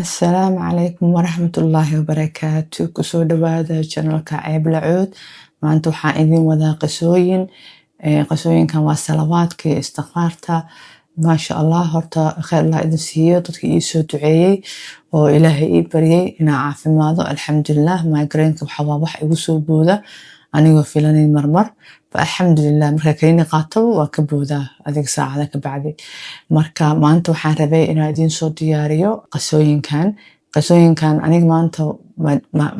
Asalaamu calaykum waraxmatullaahi wabarakaatu. Kusoo dhawaada channelka Ceeb Lacood. Maanta waxaan idin wadaa qisooyin. Qisooyinkan waa salawaadka iyo istikfaarta, maasha Allah. Horta khayr Allah idin siiyo dadka ii soo duceeyey oo Ilaahay ii baryay inaan caafimaado. Alxamdulilah, migraineka waxa waa wax igu soo booda anigoo filanayn marmar ba. Alxamdulilah, marka kaniini qaataba waa ka boodaa adiga saacada ka bacdi. Marka maanta waxaan rabay inaan idiin soo diyaariyo qisooyinkan. Qisooyinkan aniga maanta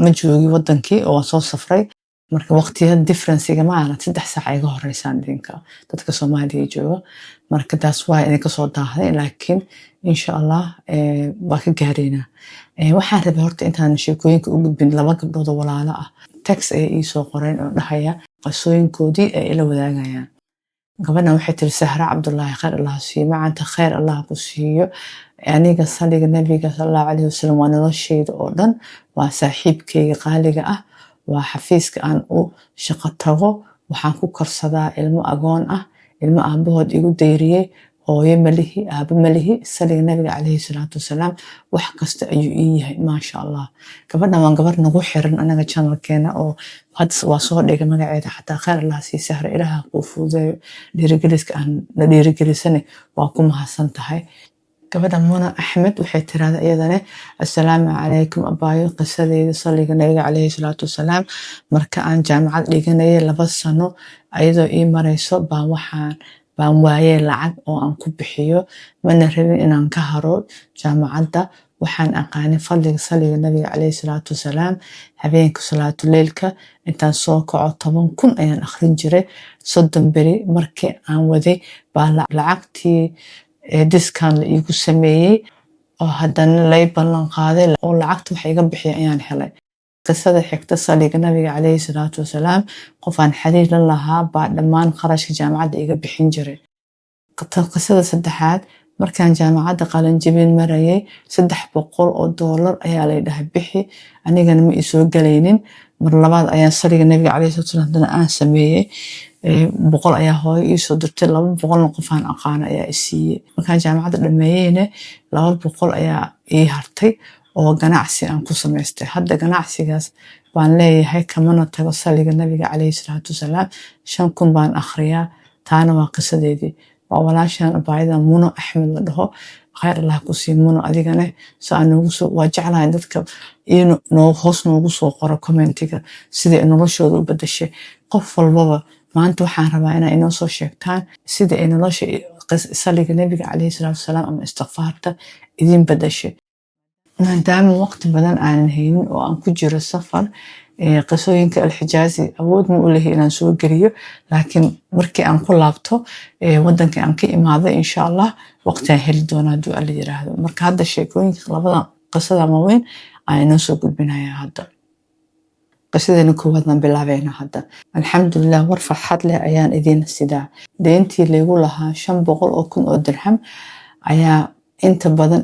ma joogi wadankii oo waan soo safray. Marka waqtiyada differencega ma aha, 3 saac iga horeysaan idinka dadka Soomaaliya jooga. Marka taas waa idinka soo daahday, laakiin insha Allah waa ka gaareynaa. Waxaan rabay horta intaan sheekooyinka u gudbin, laba gabdhood oo walaalo ah text ayay ii soo qoreen oo dhahaya qisooyinkoodii ay ila wadaagayaan. Gabadhan waxay tiri, Sahra Cabdullaahi, khayr Allah siiyo, macanta khayr Allah ku siiyo. Aniga saliga Nabiga sal Allahu calayhi wasalam waa nolosheyda oo dhan, waa saaxiibkeyga qaaliga ah, waa xafiiska aan u shaqo tago. Waxaan ku korsadaa ilmo agoon ah, ilmo aabahood igu dayriyey. Hooyo malihi, aabo malihi. Saliga Nabiga calayhi salaatu wasalaam wax kasta ayuu ii yahay, maasha Allah. Gabadhan waa gabar nagu xiran anaga channelkeena oo hadda waa soo dhigay magaceeda xataa. Khayr Allah sii Sahra, Ilaaha kuu fududeeyo. Dhiirigeliska aan na dhiirigelisane waa ku mahadsan tahay. Gabadha Muna Axmed waxay tirahda iyadane: "Assalaamu calaykum abaayo, qisadeyda saliga Nabiga calayhi salaatu wasalaam, marka aan jaamacad dhiganayay, 2 sano ayadoo ii marayso baan waxaan baan waayay lacag oo aan ku bixiyo, mana rabin inaan ka haro jaamacadda. Waxaan aqaanay fadliga saliga Nabiga calayhi salaatu wasalaam. Habeenka salaatuleylka intaan soo kaco 10,000 ayaan akhrin jiray. 30 beri markii aan waday baa lacagtii discount la iigu sameeyey oo haddana lay ballan qaaday oo lacagta wax iga bixiya ayaan helay. Qisada xigta, saliga Nabiga caleyhi salaatu wasalaam, qof aan xiriir la lahaa baa dhammaan kharashka jaamacadda iga bixin jiray. Qisada saddexaad, markaan jaamacadda qalinjibin marayay, $300 ayaa lay dhahay bixi, anigana ma isoo galaynin. Mar labaad ayaan saliga Nabiga caleyhi salatu wasalaam haddana aan sameeyey. 100 ayaa hooyo iisoo dirtay, 200na qofaan aqaano ayaa i siiyey. Markaan jaamacadda dhameeyeyna 200 ayaa ii hartay oo ganacsi aan ku samaystay. Hadda ganacsigaas baan leeyahay, kamana tago saliga Nabiga caleyhi salaatu wasalaam. 5000 baan akhriyaa." Taana waa qisadeedii. Waa walaashan abaayada Muno Axmed la dhaho. Khayr Allah ku sii Muno, adigane saa noogu soo. Waa jeclahay dadka noo hoos noogu soo qoro commentiga sida noloshooda u bedeshay. Qof walbaba maanta waxaan rabaa inaa inoo soo sheegtaan sida ay nolosha saliga Nabiga caleyhi salaatu wasalaam ama istikfaarta idin bedeshay. Maadaama waqti badan aanan haynin oo aan ku jiro safar, qisooyinka Alxijaazi awood ma u lehi inaan soo geliyo, laakiin markii aan ku laabto wadankii aan ka imaaday, insha Allah waqti aan heli doona hadduu Alla yiraahdo. Marka hadda sheekooyinka labada qisada waaweyn aan inoo soo gudbinaya. Hadda qisadeena koowaad baan bilaabeynaa hadda. "Alxamdulilah, war farxad leh ayaan idin sidaa. Deyntii laygu lahaa 500,000 oo dirham ayaa inta badan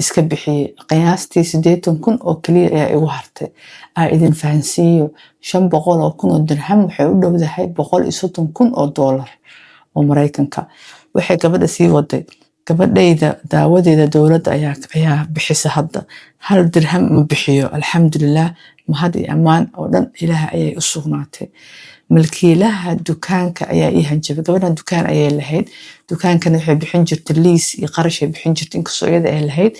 iska bixiyey. Qiyaastii 80,000 oo keliya ayaa igu hartay. Aa idin fahansiiyo, 500,000 oo dirham waxay u dhowdahay 130,000 oo doolar oo Maraykanka." Waxay gabadha sii waday: "Gabadhayda daawadeeda dowladda ayaa bixisa. Hadda hal dirham ma bixiyo. Alxamdulilah, mahad iyo ammaan oo dhan Ilaah ayay u sugnaatay. Milkiilaha dukaanka ayaa ii hanjabay." Gabadhan dukaan ayay lahayd. Dukaankana waxay bixin jirtay lease iyo qarashay bixin jirtay, inkastoo iyada ay lahayd.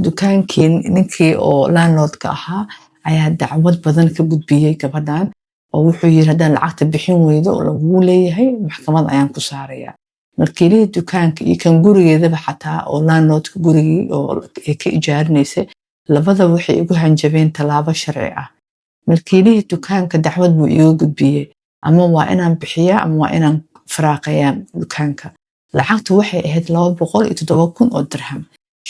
Dukaankii ninkii oo landlordka ahaa ayaa dacwad badan ka gudbiyey gabadhan oo wuxuu yiri, "Haddaan lacagta bixin weydo oo lagugu leeyahay, maxkamad ayaan ku saaraya." Milkiilihii dukaanka iyo kan gurigeedaba xataa oo landlordka gurigii oo ay ka ijaarinaysay, labadaba waxay igu hanjabeen tallaabo sharci ah. "Milkiilihii dukaanka dacwad buu iiga gudbiyey, ama waa inaan bixiyaa ama waa inaan firaaqeeyaa dukaanka. Lacagtu waxay ahayd 207,000 oo dirham.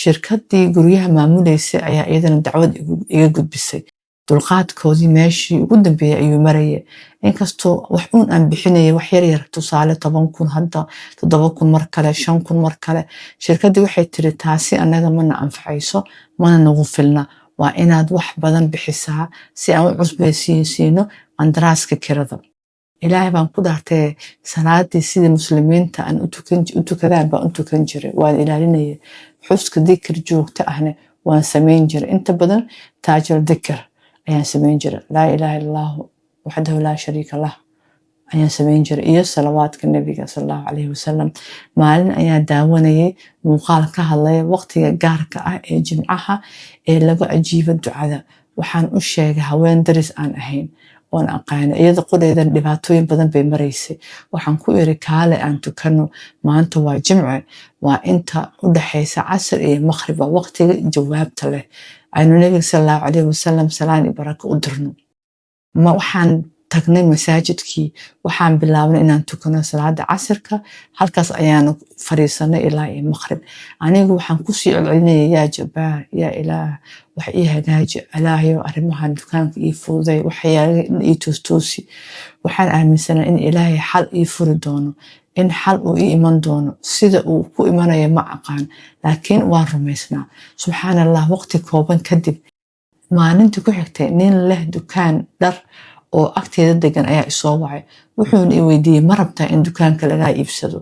Shirkadii guryaha maamuleysay ayaa iyadana dacwad iga gudbisay. Dulqaadkoodii meeshii ugu dambeeyey ayuu marayay. Inkastoo wax uun aan bixinayay, wax yar yar, tusaale 10,000 hadda, 7000 mar kale, 5000 mar kale. Shirkaddii waxay tiri, 'Taasi annaga mana anfacayso, mana nagu filna. Waa inaad wax badan bixisaa si aan u cusbaysiino qandaraaska kirada.' Ilaahay baan ku dhaartay, salaadii sidii muslimiinta aan u tukadaan baan u tukan jiray. Waan ilaalinayay xuska, dikir joogto ahne waan Waan samayn jiray inta badan, taajal dikr ayaan samayn jiray, laa ilaaha illa Allahu waxdahu laa shariika lah ayaan samayn jiray, iyo salawaadka Nabiga sal Allahu calayhi wasalam. Maalin ayaa daawanayay muuqaal ka hadlaya waqtiga gaarka ah ee Jimcaha ee lagu ajiibo ducada. Waxaan u sheegay haween daris aan ahayn oon aqaana, iyada qudheedan dhibaatooyin badan bay maraysay. Waxaan ku iri, "Kaale aan tukano, maanta waa Jimce, waa inta u dhaxaysa casr iyo maqrib, waa waqtiga jawaabta leh, aynu Nabiga sal Allahu calayhi wasalam salaan iyo barako u dirno." Ma waxaan tagnay masaajidkii, waxaan bilaabnay inaan tukano salaada casirka. Halkaas ayaanu fadhiisanay ilaa iyo maqrib. Anigu waxaan kusii celcelinaya, "Yaa Jabbaar, yaa Ilaah, wax ii hagaaji, Ilaahayo, arrimahan dukaanka ii fududay, waxyaalaha ii toostoosi." Waxaan aaminsanaa in Ilaahay xal ii furi doono, in xal uu ii iman doono. Sida uu ku imanayo ma aqaan, laakiin waan rumaysnaa. Subxaan Allah, waqti kooban kadib, maalintii ku xigtay, nin leh dukaan dhar oo agteeda degan ayaa isoo wacay. Wuxuuna i weydiiyey, "Ma rabtaa in dukaanka lagaa iibsado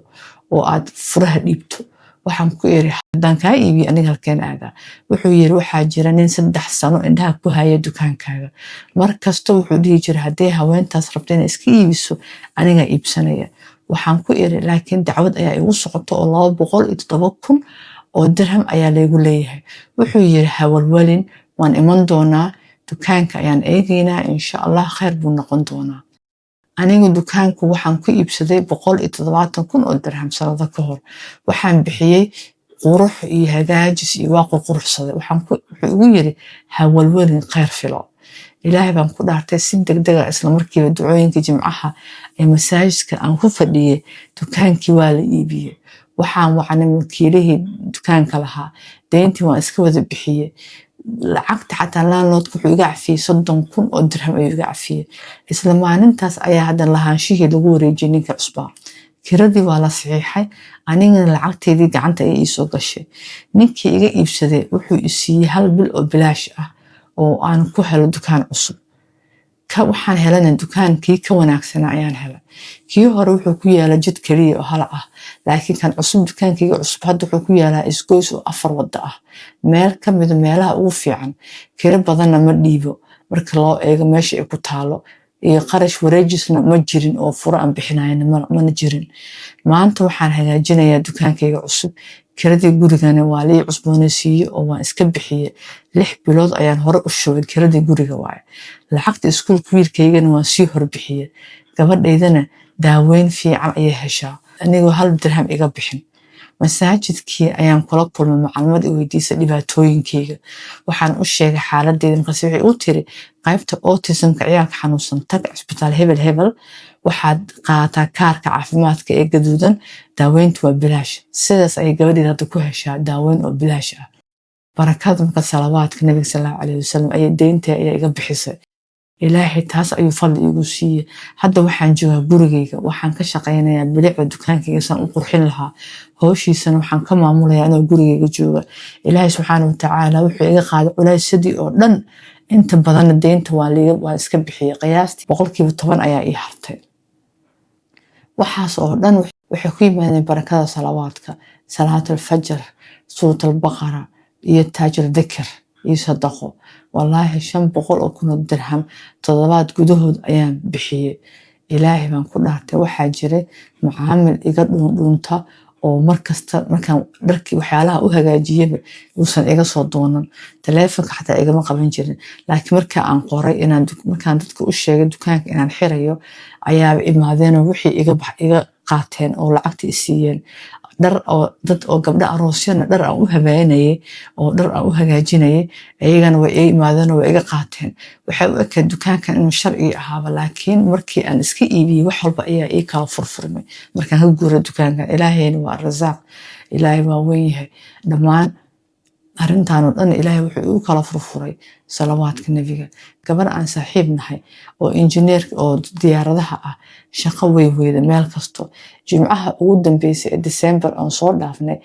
oo aad furaha dhiibto?" Waxaan ku iri, "Haddaan kaa iibiyo, aniga halkeen aadaa?" Wuxuu yiri, "Waxaa jira nin 3 sano indhaha ku haya dukaankaaga. Mar kasta wuxuu dhihi jiray, haddii haweentaas rabta inay iska iibiso, anigaa iibsanaya." Waxaan ku iri, "Laakiin dacwad ayaa igu socoto oo 207,000 oo dirham ayaa laygu leeyahay." Wuxuu yiri, "Hawalwalin, waan iman doonaa, dukaanka ayaan eegaynaa, insha Allah khayr buu noqon doonaa." Anigu dukaanku waxaan ku iibsaday 170,000 oo dirham sanado ka hor. Waxaan bixiyey qurux iyo hagaajis iyo waa qurquruxsaday. Wuxuu igu yiri, "Hawalwalin, khayr filo." Ilaahay baan ku dhaartay, si degdega isla markiiba ducooyinka Jimcaha ee masaajidka aan ku fadhiyey, dukaankii waa la iibiyey. Waxaan wacnay mulkiilihii dukaanka lahaa, deyntii waan iska wada bixiyey. Lacagta xataa landlordka wuxuu iga cafiyey, 30,000 oo dirham ayuu iga cafiyey. Isla maalintaas ayaa hadda lahaanshihii lagu wareejiyey ninka cusbaa. Kiradii waa la saxiixay, anigana lacagteedii gacanta ayay iisoo gashay. Ninkii iga iibsaday wuxuu isiiyey hal bil oo bilaash ah oo aan ku helo dukaan cusub. Ka waxaan helana dukaankii ka wanaagsanaa ayaan helay. Kii hore wuxuu ku yaalaa jid keliya oo hala ah, laakiin kan cusub, dukaankayga cusub hadda wuxuu ku yaalaa isgoys oo afar wadda ah, meel ka mida meelaha ugu fiican. Kiro badanna ma dhiibo marka loo eego meesha ay ku taalo, iyo qarash wareejisna ma jirin oo furo aan bixinayna mana jirin. Maanta waxaan hagaajinayaa dukaankayga cusub. Kiradii gurigana waa lii cusboonaysiiye oo waan iska bixiyey. 6 bilood ayaan hore u shubay kiradii guriga waaye. Lacagta iskuulka wiilkaygana waan sii horbixiyey. Gabadhaydana daaweyn fiican ayay heshaa anigoo hal dirham iga bixin. Masaajidkii ayaan kula kulmay macalimad i weydiisay dhibaatooyinkeyga. Waxaan u sheegay xaaladeyda. Markaas waxay u tiri, "Qaybta autismka, ciyaalka xanuunsan, tag cisbitaal hebel hebel, waxaad qaadataa kaarka caafimaadka ee gaduudan, daaweyntu waa bilaash." Sidaas ayay gabadheeda hadda ku heshaa daaweyn oo bilaash ah. Barakada marka salawaadka Nabiga sal Allahu calayhi wasalam ayay deynta ayaa iga bixisay. Ilaahay taas ayuu fadli iigu siiyey. Hadda waxaan joogaa gurigayga, waxaan ka shaqaynayaa bilicda dukaankayga saan u qurxin lahaa. Howshiisana waxaan ka maamulayaa anoo gurigayga jooga. Ilaahay subxaana watacaala wuxuu iga qaaday culaysadii oo dhan. Inta badanna deynta waa iska bixiyey, qiyaastii 10% ayaa ii hartay. Waxaas oo dhan waxay ku yimaadeen barakada salawaadka, salaat alfajr, suurat albaqara iyo taajul dikr iyo sadaqo. Wallaahi, 500,000 oo dirham toddobaad gudahood ayaan bixiyey. Ilaahay baan ku dhaartay, waxaa jiray macaamil iga dhuundhuunta oo markasta markaan dharkii waxyaalaha u hagaajiyaba uusan iga soo doonan, taleefonka xataa igama qaban jirin. Laakiin marka aan qoray inaan, markaan dadka u sheegay dukaanka inaan xirayo, ayaaba imaadeenoo wixii iga qaateen oo lacagta i siiyeen. Dhar oo dad oo gabdho aroosyana dhar aan u habeynayay oo dhar aan u hagaajinayay, iyagana way iga imaadeen oo way iga qaateen. Waxay u ekayd dukaankan inuu sharci ahaaba, laakiin markii aan iska iibiyey, wax walba ayaa ii kala furfurmay markaan ka guuray dukaankan. Ilaahayna waa Rasaaq, Ilaahay waa weyn yahay. Dhammaan arrintan oo dhan Ilaahay wuxuu igu kala furfuray salawaadka Nebiga. Gabar aan saaxiib nahay oo injineer oo diyaaradaha ah shaqo way weyda meel kasto. Jimcaha ugu dambeysay ee December aan soo dhaafnay,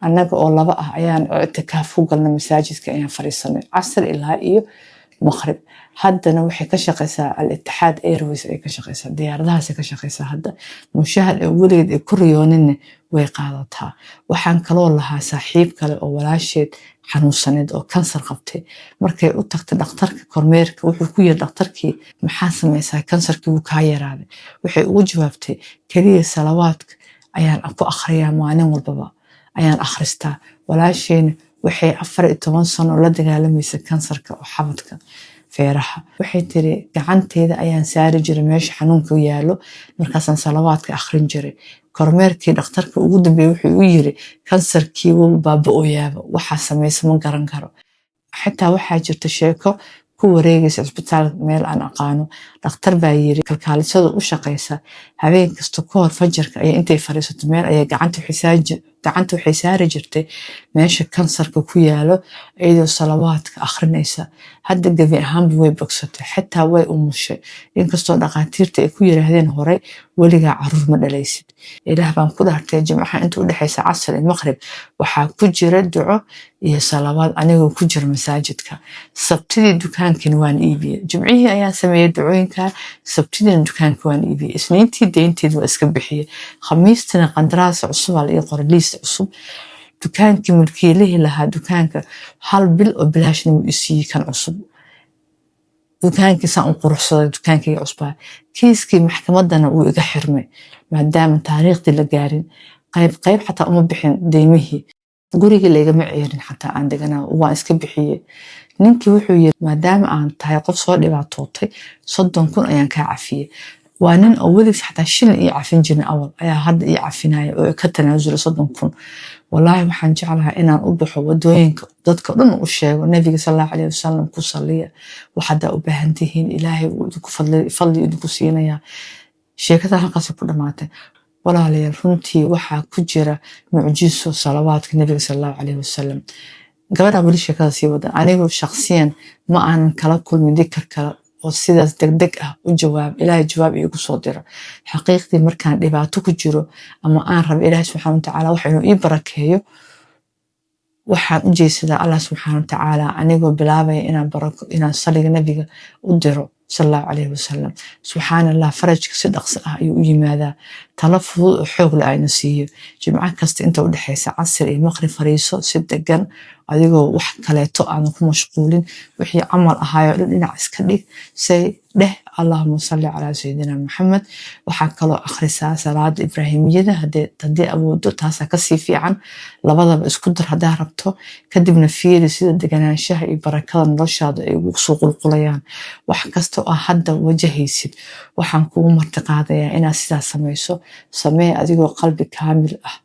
annaga oo laba ah ayaan ictikaaf ku galnay. Masaajidka ayaan fadhiisanay casr ilaa iyo Maqrib. Haddana waxay ka shaqeysaa Al Itixaad Airways ay ka shaqeysaa, diyaaradahaasay ka shaqeysaa. Hadda mushahar ee weligeed ay ku riyooninna way qaadataa. Waxaan kaloo lahaa saaxiib kale oo walaasheed xanuunsaneed oo kansar qabtay. Markay u tagtay dhakhtarka kormeerka, wuxuu ku yiri dhakhtarkii, "Maxaa sameysaa? Kansarkii wuu kaa yaraaday." Waxay ugu jawaabtay, "Keliya salawaadka ayaan ku akhriyaa, maalin walbaba ayaan akhristaa." Walaasheyna waxay 14 sano la dagaalamaysa kansarka oo xabadka feeraha. Waxay tiri, "Gacanteeda ayaan saari jiray meesha xanuunka yaalo, markaasaan salawaadka akhrin jiray. Kormeerkii dhakhtarka ugu dambeeyey wuxuu u yiri, 'Kansarkii wuu baaba-ooyaaba, waxaa sameysa ma garan karo.'" Xitaa waxaa jirta sheeko ku wareegaysa cisbitaal meel aan aqaano. Dhakhtar baa yiri kalkaalisada u shaqeysa habeen kasta ka hor fajarka ayaa intay fadhiisato meel ayay gacanta waxay saari jirtay meesha kansarka ku yaalo, iyadoo salawaadka akhrinaysa. Hadda gebi ahaanba way bogsatay, xitaa way umushay, inkastoo dhakhaatiirta ay ku yiraahdeen horey, "Weligaa caruur ma dhalaysid." Ilaah baan ku dhaartay, Jimcaha inta u dhexaysa casr iyo maqrib waxaa ku jira duco iyo salawaad anigoo ku jira masaajidka. Sabtidii dukaankiina waan iibiyey. Jimcihii ayaan sameeyey ducooyinka, sabtidiina dukaanka waan iibiyey, Isniintii deynteed waa iska bixiyey, Khamiistina qandaraas cusub aa la ii qoray, liis cusub. Dukaankii mulkiilihii lahaa dukaanka hal bil oo bilaashna wuu isiiyey kan cusub. Dukaankii saan u quruxsaday, dukaankii cusbaa. Kiiskii maxkamadana wuu iga xirmay maadaama taariikhdii la gaarin. Qayb qayb xataa uma bixin deymihii. Gurigii laygama ceerin xataa aan deganaa, waan iska bixiyey. Ninkii wuxuu yiri, "Maadaama aan tahay qof soo dhibaatootay, 30,000 ayaan kaa cafiyey." Waa nin oo weligiis xataa shilin ii cafin jirin awal ayaa hadda ii cafinaya oo ka tanaasulay 30,000. Wallaahi, waxaan jeclahay inaan u baxo wadooyinka, dadka dhan u sheego, "Nabiga sal Allahu calayhi wasalam ku saliya, wax haddaa u baahan tihiin, Ilaahay wuu idinku fadli idinku siinayaa." Sheekada halkaas ku dhamaatay. Walaalayaal, runtii waxaa ku jira mucjiso salawaadka Nabiga sal Allahu calayhi wasalam. Gabadhaa weli sheekada sii wada. Anigu shakhsiyan ma aanan kala kulmin dikar kale oo sidaas degdeg ah u jawaab, Ilaahay jawaab iigu soo diro. Xaqiiqdii, markaan dhibaato ku jiro ama aan rabo Ilaahay subxaana watacaala wax inuu ii barakeeyo, waxaan u jeesadaa Allah subxaana watacaala, anigoo bilaabaya inaan barako inaan saliga Nabiga u diro sal Allahu calayhi wasalam. Subxaana Allah, farajka si dhaqso ah ayuu u yimaadaa. Talo fudud oo xoog leh ayna siiyo: Jimco kasta inta u dhexaysa casir iyo maqrib fariiso si degan, adigoo wax kaleeto aadan ku mashquulin. Wixii camal ahaayoo dhan dhinac iska dhig, say dheh, "Allahuma salli calaa sayidina Maxamed." Waxaa kaloo akhrisaa salaada Ibraahimiyada haddii awoodo, taasaa kasii fiican. Labadaba isku dar haddaa rabto. Kadibna fiiri sida deganaanshaha iyo barakada noloshaada ay ugu soo qulqulayaan. Wax kasta oo hadda wajahaysid, waxaan kugu martiqaadayaa inaad sidaas samayso. Samee adigoo qalbi kaamil ah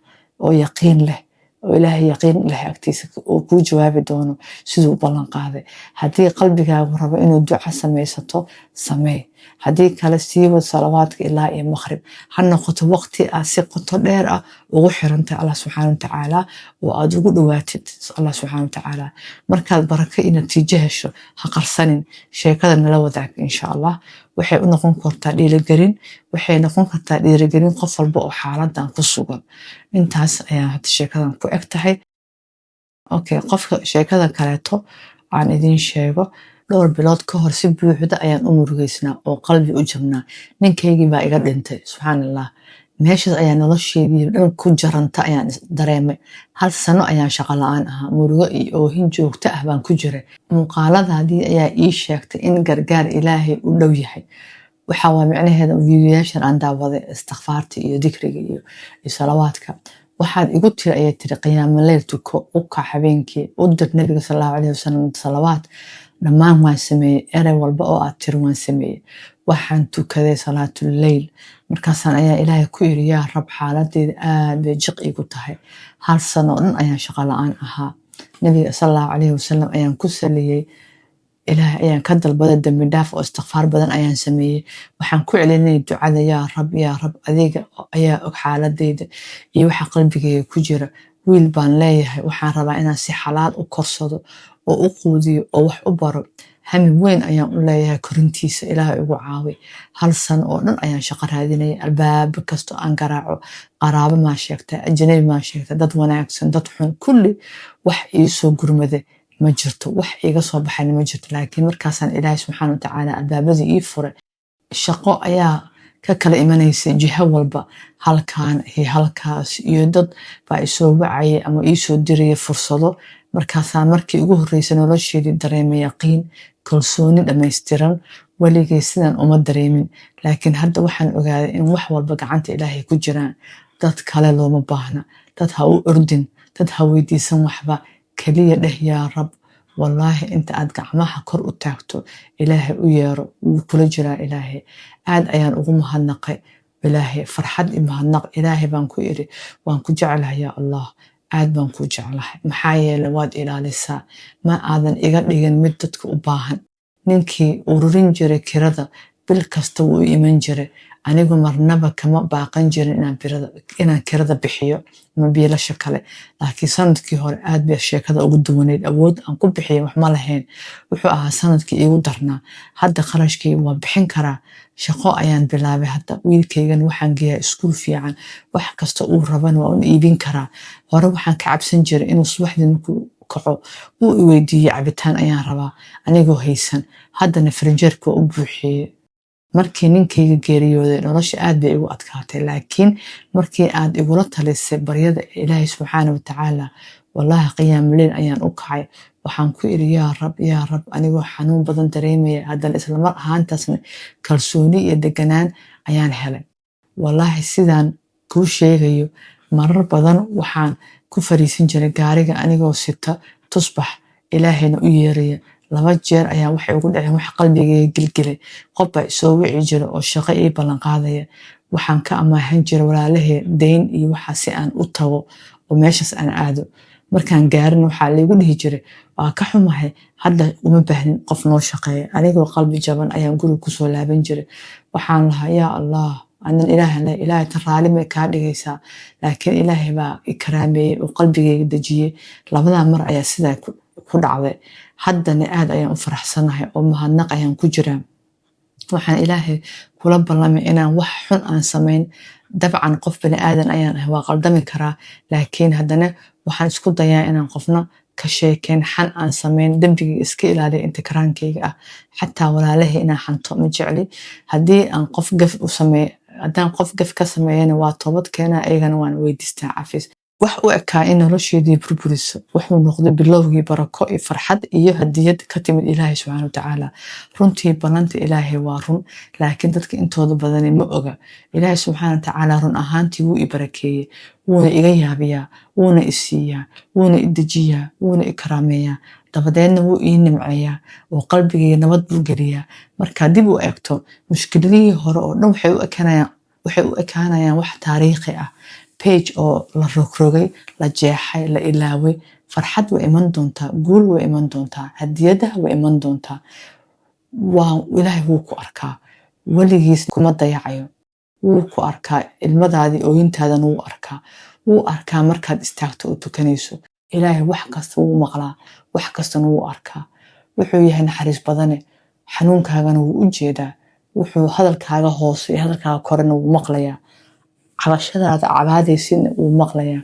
oo yaqiin leh oo Ilaahay yaqiin leh agtiisa oo kuu jawaabi doono siduu u ballan qaaday. Haddii qalbigaagu rabo inuu duca samaysato, samee. Haddii kale, sii wad salawaadka ilaa iyo maqrib. Ha noqoto waqti aad si qoto dheer ah ugu xirantahay Allah subxaana watacaala oo aad ugu dhowaatid Allah subxaana watacaala. Markaad barako iyo natiijo hesho, ha qarsanin, sheekada nala wadaag insha Allah. Waxay u noqon kartaa dhiirigelin, waxay noqon kartaa dhiirigelin qof walba oo xaaladan ku sugan. Intaas ayaa hadda sheekadan ku eg tahay. Okay, qofka sheekada kaleeto aan idiin sheego. Dhowr bilood ka hor si buuxda ayaan u murugeysnaa oo qalbi u jabnaa. Ninkaygii baa iga dhintay. Subxaan Allah, meeshaas ayaa nolosheedii dhan ku jaranta ayaan dareemay. Hal sano ayaan shaqo la-aan ahaa, murugo iyo oohin joogto ah baan ku jiray. Muuqaaladaadii ayaa ii sheegtay in gargaar Ilaahay u dhow yahay. Waxa waa micnaheeda fiidiyoyaashan aan daawaday, istikfaarta iyo dikriga iyo salawaadka. "Waxaad igu tiri," ayay tiri, "qiyaamo leyl tuko, u kac habeenkii, u dir Nabiga sal Allahu calayhi wasalam salawaad." Dhammaan waan sameeyey, erey walba oo aad tiri waan sameeyey. Waxaan tukaday salaatul leyl. Markaasaan ayaa Ilaahay ku iri, "Yaa Rab, xaaladeyda aad bay jiq igu tahay. Hal sano oo dhan ayaan shaqo la-aan ahaa." Nabiga sal Allahu calayhi wasalam ayaan ku saliyey, Ilaahay ayaan ka dalbaday dambi dhaaf oo istikfaar badan ayaan sameeyey. Waxaan ku celinayay ducada, "Yaa Rab, yaa Rab, adiga ayaa og xaaladeyda iyo waxa qalbigeyga ku jira. Wiil baan leeyahay, waxaan rabaa inaan si xalaal u korsado oo u quudiyo oo wax u baro. Hami weyn ayaan u leeyahay korintiisa. Ilaahay igu caawi. Hal sano oo dhan ayaan shaqo raadinayay. Albaabo kasto aan garaaco, qaraabo maa sheegtay, ajnabi maa sheegtay, dad wanaagsan, dad xun, kulli wax ii soo gurmaday ma. Ma jirto wax iiga soo baxayna, ma jirto. Laakiin markaasaan Ilaahay subxaana watacaala albaabadii ii furay. Shaqo ayaa ka kala imanaysa jiho walba, halkan iyo halkaas, iyo dad baa isoo wacaya ama iisoo diraya fursado. Markaasaa markii ugu horreysay nolosheedii dareemay yaqiin, kalsooni dhammaystiran. Weligay sidan uma dareemin, laakiin hadda waxaan ogaaday in wax walba gacanta Ilaahay ku jiraan. Dad kale looma baahna, dad ha u ordin, dad ha weydiisan waxba. Keliya dheh "Yaa Rab". Wallaahi, inta aad gacmaha kor u taagto, Ilaahay u yeero, wuu kula jiraa Ilaahay. Aad ayaan ugu mahadnaqay Ilaahay, farxad iyo mahadnaq. Ilaahay baan ku iri, "Waan ku jeclahay, yaa Allah, aad baan ku jeclahay. Maxaa yeele waad ilaalisaa, ma aadan iga dhigin mid dadka u baahan." Ninkii ururin jiray kirada bil kasta wuu iman jiray. Anigu marnaba kama baaqan jirin inaan kirada bixiyo ama biilasha kale, laakiin sanadkii hore aad bay sheekada ugu duwaneyd. Awood aan ku bixiyo wax ma lahayn. Wuxuu ahaa sanadkii iigu darnaa. Hadda qarashkii waa bixin karaa. Shaqo ayaan bilaabay hadda. Wiilkaygan waxaan geeyaa iskuul fiican. Wax kasta uu rabana waa un iibin karaa. Hore waxaan ka cabsan jiray inuu subaxdii markuu kaco uu i weydiiyo "Cabitaan ayaan rabaa", anigoo haysan. Haddana farinjeerka waa u buuxiyey. Markii ninkayga geeriyooday, nolosha aad bay igu adkaatay, laakiin markii aad igula talisay baryada Ilaahay subxaana watacaala, wallaahi qiyaamuleyl ayaan u kacay. Waxaan ku iri, "Yaa Rab, yaa Rab", anigoo xanuun badan dareemaya. Haddana islamar ahaantaasna kalsooni iyo deganaan ayaan helay. Wallaahi, sidaan kuu sheegayo, marar badan waxaan ku fariisan jiray gaariga anigoo sita tusbax, Ilaahayna u yeeraya. 2 jeer ayaa waxay ugu dhaceen wax qalbigayga gilgilay. Qof baa isoo wici jira oo shaqo ii ballanqaadaya. Waxaan ka amaahan jiray walaalahee dayn iyo waxa si aan u tago oo meeshaas aan aado. Markaan gaarin, waxaa laygu dhihi jiray, "Waa ka xumahay, hadda uma baahnin qof noo shaqeeya." Anigoo qalbi jaban ayaan guriga kusoo laaban jiray. Waxaan lahaa, "Yaa Allah", anan Ilaahan leh, "Ilaahay, tan raali may kaa dhigaysaa?" Laakiin Ilaahay baa i karaameeyey oo qalbigayga dejiyey. Labadaa mar ayaa sidaa ku dhacday. Haddana aad ayaan u faraxsanahay oo mahadnaq ayaan ku jiraa. Waxaan Ilaahay kula ballamay inaan wax xun aan samayn. Dabcan qof bani aadan ayaan ahay, waa qaldami karaa, laakiin haddana waxaan isku dayaa inaan qofna ka sheekeyn, xan aan samayn, dembigayga iska ilaaliya inta karaankayga ah. Xataa walaalahay inaan xanto ma jecli. Haddii aan qof gaf u sameeyo, haddaan qof gaf ka sameeyana, waa toobad keenaa, iyagana waan weydiistaa cafis. Wax u ekaa in nolosheedii burburiso wuxuu noqday bilowgii barako iyo farxad iyo hadiyad ka timid Ilaahay subxaana watacaala. Runtii ballanta Ilaahay waa run, laakiin dadka intooda badani ma oga. Ilaahay subxaana watacaala run ahaantii wuu i barakeeyey, wuuna iga yaabiyaa, wuuna i siiyaa, wuuna i dejiyaa, wuuna i karaameeyaa, dabadeedna wuu ii nimceeyaa oo qalbigayga nabad buu geliyaa. Markaa dib u eegto, mushkiladihii hore oo dhan waxay u ekaanayaan wax taariikhi ah, page oo la rogrogay, la jeexay, la ilaaway. Farxad way iman doontaa, guul way iman doontaa, hadiyadaha way iman doontaa. Waa Ilaahay, wuu ku arkaa, weligiis kuma dayacayo. Wuu ku arkaa ilmadaadii, ooyintaadana wuu arkaa. Wuu arkaa markaad istaagto oo tukanayso. Ilaahay wax kasta wuu maqlaa, wax kastana wuu arkaa. Wuxuu yahay naxariis badane. Xanuunkaagana wuu u jeedaa. Wuxuu hadalkaaga hoose iyo hadalkaaga korena wuu maqlayaa. Cabashadaada cabaadaysidna wuu maqlayaa.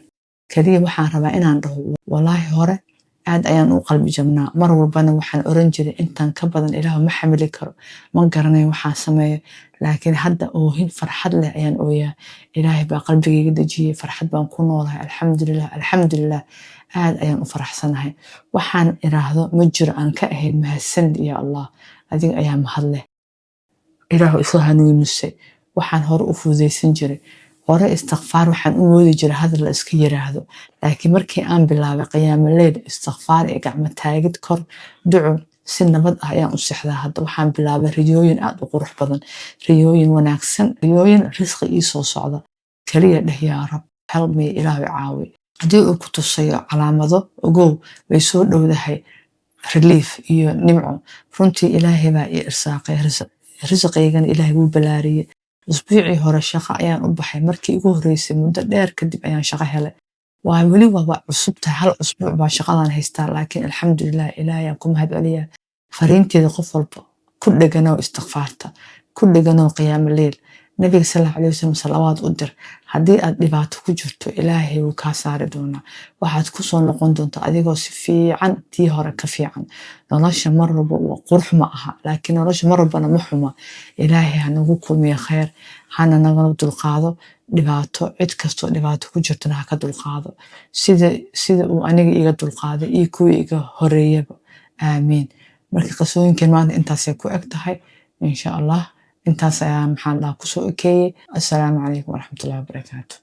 Kaliya waxaan rabaa inaan dhaho, walaahi hore aad ayaan u qalbi jabnaa. Mar walbana waxaan oran jiray, "Intaan ka badan, Ilaahu, ma xamili karo, ma garanayo waxaan sameeyo." Laakiin hadda oohin farxad leh ayaan ooyaa. Ilaahay baa qalbigayga dejiyey, farxad baan ku noolahay. Alxamdulilah, alxamdulilah, aad ayaan u faraxsanahay. Waxaan iraahdo ma jiro aan ka ahayn mahadsanid, ya Allah, adiga ayaa mahad leh. Ilaahu isoo hanuunisay. Waxaan hore u fududaysan jiray. Hore istikfaar waxaan u moodi jiray hadal la iska yiraahdo, laakiin markii aan bilaabay qiyaamo leyl, istikfaar iyo gacmo taagid kor, duco, si nabad ah ayaan u seexdaa hadda. Waxaan bilaabay riyooyin aad u qurux badan, riyooyin wanaagsan, riyooyin risqi ii soo socda. Kaliya dheh, "Yaa Rab, help me", Ilaahu caawi. Haddii uu ku tusayo calaamado, ogow way soo dhowdahay relief iyo nimco. Runtii Ilaahay baa ii irsaaqay, risqigaygana Ilaahay wuu balaariyey. Usbuucii hore shaqo ayaan u baxay. Markii igu horreysay muddo dheer kadib ayaan shaqo helay. Waa weli waaba cusub tahay, hal usbuuc baa shaqadan haystaa, laakiin alxamdulilah, Ilaahay aan ku mahad celiyaa. Fariinteeda qof walba ku dheganow istikfaarta, ku dheganow qiyaamo leyl. Nabiga sal Allahu alayhi wasalam salawaad u dir. Haddii aad dhibaato ku jirto, Ilaahay wuu kaa saari doonaa. Waxaad kusoo noqon doontaa adigoo si fiican, tii hore ka fiican. Nolosha mar walba waa qurux ma aha, laakiin nolosha mar walbana ma xuma. Ilaahay ha nagu kulmiyo khayr, hana nagala dulqaado dhibaato. Cid kastoo dhibaato ku jirtana ha ka dulqaado sida uu aniga iga dulqaaday iyo kuwii iga horeeyaba. Aamiin. Marka qisooyinkan maanta intaasay ku eg tahay, insha Allah. Intaas ayaa, maxaan dhahaa, kusoo ekeeyey. Assalaamu calaykum waraxmatullahi wabarakaatu.